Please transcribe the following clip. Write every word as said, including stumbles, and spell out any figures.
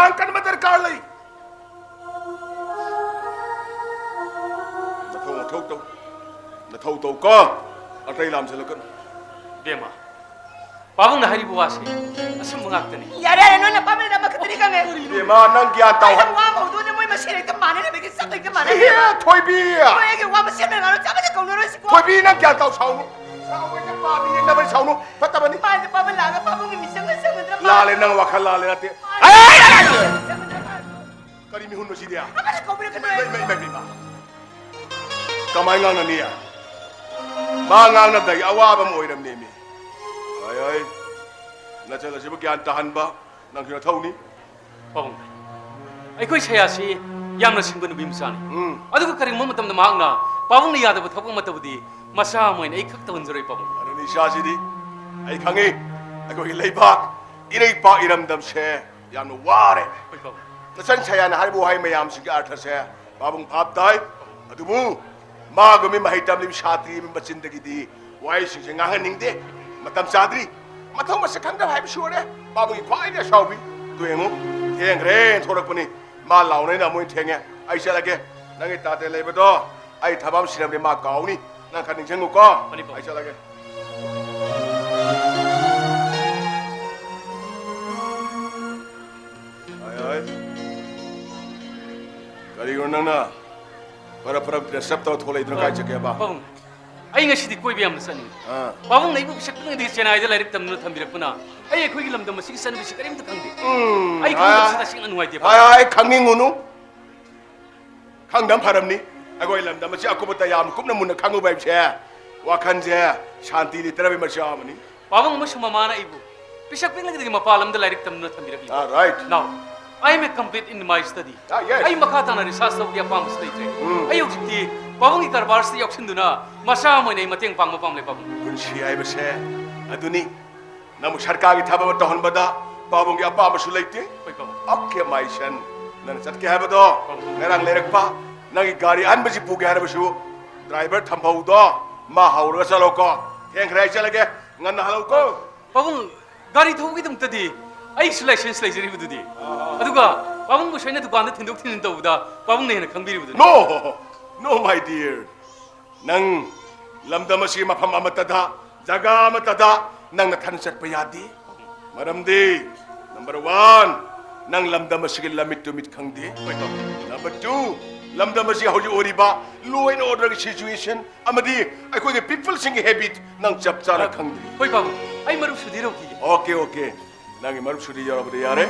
ꯌꯥꯝ ꯀꯟꯕ ꯗꯔꯀꯥꯔ ꯂꯩ꯫ ꯅꯊꯧ, ꯅꯊꯧ ꯇꯧ꯫ ꯅꯊꯧ ꯇꯧ ꯀꯣ꯫ ꯑꯇꯩ ꯂꯥꯝꯁꯤꯜꯂꯛꯀꯅꯨ꯫ ꯕꯦꯝꯃ, ꯄꯥꯕꯨꯡꯅ ꯍꯥꯏꯔꯤꯕ ꯋꯥꯁꯤ ꯑꯆꯨꯝꯕ ꯉꯥꯛꯇꯅꯤ꯫ ꯌꯥꯔꯦ, ꯌꯥꯔꯦ, ꯅꯣꯏꯅ ꯄꯥꯕꯨꯡꯅ ꯑꯃꯈꯛꯇꯅꯤ ꯈꯪꯉꯦ꯫ ꯕꯦꯝꯃ, ꯅꯪ ꯒ꯭ꯌꯥꯟ ꯇꯥꯎ꯫ ꯑꯩꯅ ꯋꯥ ꯍꯧꯗꯣꯛꯑꯅꯦ, ꯃꯣꯏ ꯃꯁꯦꯟ ꯍꯦꯛꯇ ꯃꯥꯟꯅꯅꯕꯒꯤ ꯆꯞ ꯍꯦꯛꯇ ꯃꯥꯟꯅꯅꯤ꯫ ꯏꯍꯦ, ꯊꯣꯏꯕꯤ! ꯃꯣꯏ ꯑꯩꯒꯤ ꯋꯥ ꯃꯁꯦꯟ ꯑꯣꯏꯅ ꯉꯥꯡꯅ ꯆꯞ ꯃꯥꯟꯅ ꯀꯧꯅꯔꯣꯏꯁꯤꯀꯣ꯫ ꯊꯣꯏꯕꯤ, ꯅꯪ ꯒ꯭ꯌꯥꯟ ꯇꯥꯎ ꯁꯥꯎꯅꯨ꯫ ꯁꯥꯎꯕ ꯍꯥꯏꯁꯦ ꯄꯥꯕꯤ ꯌꯦꯛꯅꯕꯅꯤ, ꯁꯥꯎꯅꯨ꯫ ꯐꯠꯇꯕꯅꯤ꯫ ꯃꯥꯏꯗ ꯄꯥꯕ ꯂꯥꯛꯑꯒ ꯄꯥꯕꯨꯡꯒꯤ ꯃꯤꯆꯪꯗ ꯆꯪꯒꯗ꯭ꯔꯥ? ꯂꯥꯜꯂꯦ, ꯅꯪ ꯋꯥꯈꯜ ꯂꯥꯜꯂꯦ, ꯅꯠꯇꯦ꯫ ꯀꯔꯤ ꯃꯤꯍꯨꯟꯅꯣ ꯁꯤꯗꯤ? ꯑꯃꯅ ꯀꯧꯕꯤꯔꯛꯀꯅꯨ꯫ ꯏꯃꯥꯏ, ꯏꯃꯥꯏ, ꯏꯃꯥꯏ, ꯏꯃꯥꯏ꯫ ꯀꯃꯥꯏ ꯉꯥꯡꯅꯅꯤ? ꯃꯥ ꯉꯥꯡꯅꯕꯗ ꯑꯩ ꯑꯋꯥꯕ ꯑꯃ ꯑꯣꯏꯔꯝꯅꯦꯃꯤ꯫ ꯍꯣꯏ, ꯍꯣꯏ꯫ ꯅꯆꯜ ꯑꯁꯤꯕꯨ ꯒ꯭ꯌꯥꯟ ꯇꯥꯍꯟꯕ ꯅꯪꯁꯨ ꯅꯊꯧꯅꯤ꯫ ꯄꯥꯕꯨꯡ, ꯑꯩꯈꯣꯏ ꯁꯌꯥꯁꯤ ꯌꯥꯝꯅ ꯁꯤꯡꯕ ꯅꯨꯄꯤ ꯃꯆꯥꯅꯤ꯫ ꯎꯝ꯫ ꯑꯗꯨꯒ ꯀꯔꯤꯒꯨꯝꯕ ꯃꯇꯝꯗ ꯃꯍꯥꯛꯅ ꯄꯥꯕꯨꯡꯅ ꯌꯥꯗꯕ ꯊꯕꯛ ꯑꯃ ꯇꯧꯕꯗꯤ ꯃꯆꯥ ꯑꯃ ꯑꯣꯏꯅ ꯑꯩ ꯈꯛ ꯇꯧꯍꯟꯖꯔꯣꯏ, ꯄꯥꯕꯨꯡ꯫ ꯑꯗꯨꯅ ꯏꯆꯥꯁꯤꯗꯤ ꯑꯩ ꯈꯪꯉꯤ, ꯑꯩꯈꯣꯏꯒꯤ ꯂꯩꯕꯥꯛ ꯏꯔꯩꯄꯥꯛ ꯏꯔꯝꯗꯝꯁꯦ ꯌꯥꯝꯅ ꯋꯥꯔꯦ꯫ ꯍꯣꯏ, ꯄꯥꯕꯨꯡ꯫ ꯅꯆꯟ ꯁꯌꯥꯅ ꯍꯥꯏꯔꯤꯕ ꯋꯥꯍꯩ ꯃꯌꯥꯝꯁꯤꯒꯤ ꯑꯔꯊꯁꯦ ꯄꯥꯕꯨꯡ ꯚꯥꯞ ꯇꯥꯏ꯫ ꯑꯗꯨꯕꯨ ꯃꯥꯒꯨꯝꯕꯤ ꯃꯍꯩ ꯇꯝꯂꯤꯕ ꯁꯥꯇ꯭ꯔꯤ ꯑꯃꯒꯤ ꯃꯆꯤꯟꯗꯒꯤꯗꯤ ꯋꯥꯍꯩꯁꯤꯡꯁꯦ ꯉꯥꯡꯍꯟꯅꯤꯡꯗꯦ꯫ ꯃꯇꯝ ꯆꯥꯗ꯭ꯔꯤ꯫ ꯃꯊꯧ ꯃꯁꯛ ꯈꯪꯗꯕ ꯍꯥꯏꯕꯁꯤ ꯑꯣꯏꯔꯦ꯫ ꯄꯥꯕꯨꯡꯒꯤ ꯈ꯭ꯋꯥꯏꯗꯒꯤ ꯑꯁꯥꯎꯕꯤ꯫ ꯇꯨ ꯌꯦꯡꯉꯨ, ꯊꯦꯡꯈ꯭ꯔꯦꯅ ꯊꯣꯔꯛꯄꯅꯤ꯫ ꯃꯥ ꯂꯥꯎꯅꯩꯅ ꯑꯃꯨꯛ ꯍꯦꯟꯅ ꯊꯦꯡꯉꯦ꯫ ꯑꯩ ꯆꯠꯂꯒꯦ꯫ ꯅꯪꯒꯤ ꯇꯥꯇꯦ ꯂꯩꯕꯗꯣ ꯑꯩ ꯊꯕꯛ ꯑꯃ ꯁꯤꯟꯅꯕꯅꯦ, ꯃꯥ ꯀꯥꯎꯅꯤ꯫ ꯅꯪ ꯈꯔ ꯅꯤꯡꯁꯤꯡꯉꯨꯀꯣ꯫ ꯐꯅꯤ, ꯄꯥꯕꯨꯡ꯫ ꯑꯩ ꯆꯠꯂꯒꯦ꯫ ꯍꯣꯏ, ꯍꯣꯏ꯫ ꯀꯔꯤꯒꯤꯅꯣ ꯅꯪꯅ ꯐꯔꯞ ꯐꯔꯞ dress up ꯇꯧꯔ ꯊꯣꯛꯂꯛꯏꯗꯨꯅ? ꯀꯥꯏ ꯆꯠꯀꯦꯕ? ꯄꯥꯕꯨꯡ, ꯑꯩ ꯉꯁꯤꯗꯤ ꯀꯣꯏꯕ ꯌꯥꯝꯅ ꯆꯠꯅꯤꯡꯉꯤ꯫ ꯑꯥ꯫ ꯄꯥꯕꯨꯡꯅ ꯑꯩꯕꯨ ꯄꯤꯁꯛ ꯄꯤꯛꯂꯤꯉꯩꯗꯒꯤ ꯆꯦꯟꯅꯥꯏꯗ ꯂꯥꯏꯔꯤꯛ ꯇꯝꯗꯨꯅ ꯊꯝꯕꯤꯔꯛꯄꯅ ꯑꯩ ꯑꯩꯈꯣꯏꯒꯤ ꯂꯝꯗꯝ ꯑꯁꯤꯒꯤ ꯆꯠꯅꯕꯤꯁꯤ ꯀꯔꯤꯝꯇ ꯈꯪꯗꯦ꯫ ꯎꯝ, ꯑꯩ ꯈꯪꯗꯕꯁꯤ ꯑꯥ꯫ ꯇꯁꯦꯡꯅ ꯅꯨꯡꯉꯥꯏꯇꯦ, ꯍꯣꯏ, ꯄꯥꯕꯨꯡ꯫ ꯍꯣꯏ, ꯈꯪꯅꯤꯡꯉꯨꯅꯨ꯫ ꯈꯪꯗꯕ ꯐꯔꯝꯅꯤ꯫ ꯑꯩꯈꯣꯏ ꯂꯝꯗꯝ ꯑꯁꯤ ꯑꯀꯨꯞꯄꯇ ꯌꯥꯝ ꯀꯨꯞꯅ ꯃꯨꯟꯅ ꯈꯪꯉꯨꯕ ꯍꯥꯏꯕꯁꯦ ꯋꯥꯈꯜꯁꯦ ꯁꯥꯟꯇꯤ ꯂꯩꯇꯅꯕꯒꯤ ꯃꯆꯥꯛ ꯑꯃꯅꯤ꯫ ꯄꯥꯕꯨꯡ ꯑꯃꯁꯨꯡ ꯃꯃꯥꯅ ꯑꯩꯕꯨ ꯄꯤꯁꯛ ꯄꯤꯛꯂꯤꯉꯩꯗꯒꯤ ꯃꯄꯥꯟ ꯂꯝꯗ ꯂꯥꯏꯔꯤꯛ ꯇꯝꯗꯨꯅ ꯊꯝꯕꯤꯔꯛꯂꯤ꯫ All right. Now, I am a complete in my study. Ah, yes. ꯑꯩ ꯃꯈꯥ ꯇꯥꯅ research ꯇꯧꯕꯒꯤ ꯑꯄꯥꯝꯕꯁꯨ ꯂꯩꯇ꯭ꯔꯦ꯫ ꯎꯝ꯫ ꯑꯩ ꯍꯧꯖꯤꯛꯇꯤ ꯄꯥꯕꯨꯡꯒꯤ ꯀꯔꯕꯥꯔꯁꯤꯗ ꯌꯥꯎꯁꯤꯟꯗꯨꯅ ꯃꯆꯥ ꯑꯃ ꯑꯣꯏꯅ ꯑꯩ ꯃꯇꯦꯡ ꯄꯥꯡꯕ ꯄꯥꯝꯂꯦ, ꯄꯥꯕꯨꯡ꯫ ꯄꯨꯟꯁꯤ ꯍꯥꯏꯕꯁꯦ ꯑꯗꯨꯅꯤ꯫ ꯅꯪꯕꯨ ꯁꯔꯀꯥꯔꯒꯤ ꯊꯕꯛ ꯑꯃ ꯇꯧꯍꯟꯕꯗ ꯄꯥꯕꯨꯡꯒꯤ ꯑꯄꯥꯝꯕꯁꯨ ꯂꯩꯇꯦ꯫ ꯍꯣꯏ, ꯄꯥꯕꯨꯡ꯫ Okay, my son. ꯅꯪꯅ ꯆꯠꯀꯦ ꯍꯥꯏꯕꯗꯣ ꯄꯥꯕꯨꯡ꯫ ꯉꯔꯥꯡ ꯂꯩꯔꯛꯄ ꯅꯪꯒꯤ ꯒꯥꯔꯤ ꯑꯍꯟꯕꯁꯤ ꯄꯨꯒꯦ ꯍꯥꯏꯔꯕꯁꯨ driver ꯊꯝꯍꯧꯗꯣ ꯃꯥ ꯍꯧꯔꯒ ꯆꯠꯂꯣꯀꯣ꯫ ꯊꯦꯡꯈ꯭ꯔꯦ, ꯑꯩ ꯆꯠꯂꯒꯦ꯫ ꯉꯟꯅ ꯍꯜꯂꯛꯎꯀꯣ꯫ ꯄꯥꯕꯨꯡ, ꯒꯥꯔꯤ ꯊꯧꯕꯒꯤꯗꯃꯛꯇꯗꯤ ꯑꯩꯁꯨ ꯂꯥꯏꯁꯦꯟꯁ ꯂꯩꯖꯔꯤꯕꯗꯨꯗꯤ꯫ ꯑꯗꯨꯒ ꯄꯥꯕꯨꯡꯕꯨꯁꯨ ꯑꯩꯅ ꯗꯨꯀꯥꯟꯗ ꯊꯤꯟꯗꯣꯛ ꯊꯤꯟꯖꯤꯟ ꯇꯧꯕꯗ ꯄꯥꯕꯨꯡꯅ ꯍꯦꯟꯅ ꯈꯪꯕꯤꯔꯤꯕꯗꯨꯅꯤ꯫ No, no, my dear. ꯅꯪ ꯂꯝꯗꯝ ꯑꯁꯤꯒꯤ ꯃꯐꯝ ꯑꯃꯠꯇꯗ, ꯖꯒꯥ ꯑꯃꯠꯇꯗ ꯅꯪ ꯅꯊꯟ ꯆꯠꯄ ꯌꯥꯗꯦ꯫ ꯃꯔꯝꯗꯤ, number one, ꯅꯪ ꯂꯝꯗꯝ ꯑꯁꯤꯒꯤ ꯂꯝꯃꯤꯠ ꯇꯨꯃꯤꯠ ꯈꯪꯗꯦ꯫ Number two, ꯂꯝꯗꯝ ꯑꯁꯤ ꯍꯧꯖꯤꯛ ꯑꯣꯏꯔꯤꯕ law and orderꯒꯤ situation ꯑꯃꯗꯤ ꯑꯩꯈꯣꯏꯒꯤ peopleꯁꯤꯡꯒꯤ habit ꯅꯪ ꯆꯞ ꯆꯥꯅ ꯈꯪꯗꯦ꯫ ꯍꯣꯏ ꯄꯥꯕꯨꯡ, ꯑꯩ ꯃꯔꯨꯞ ꯁꯨꯗꯤ ꯂꯧꯈꯤꯒꯦ꯫ Okay, okay. ꯅꯪꯒꯤ ꯃꯔꯨꯞ ꯁꯨꯗꯤ ꯌꯥꯎꯔꯕꯗꯤ ꯌꯥꯔꯦ꯫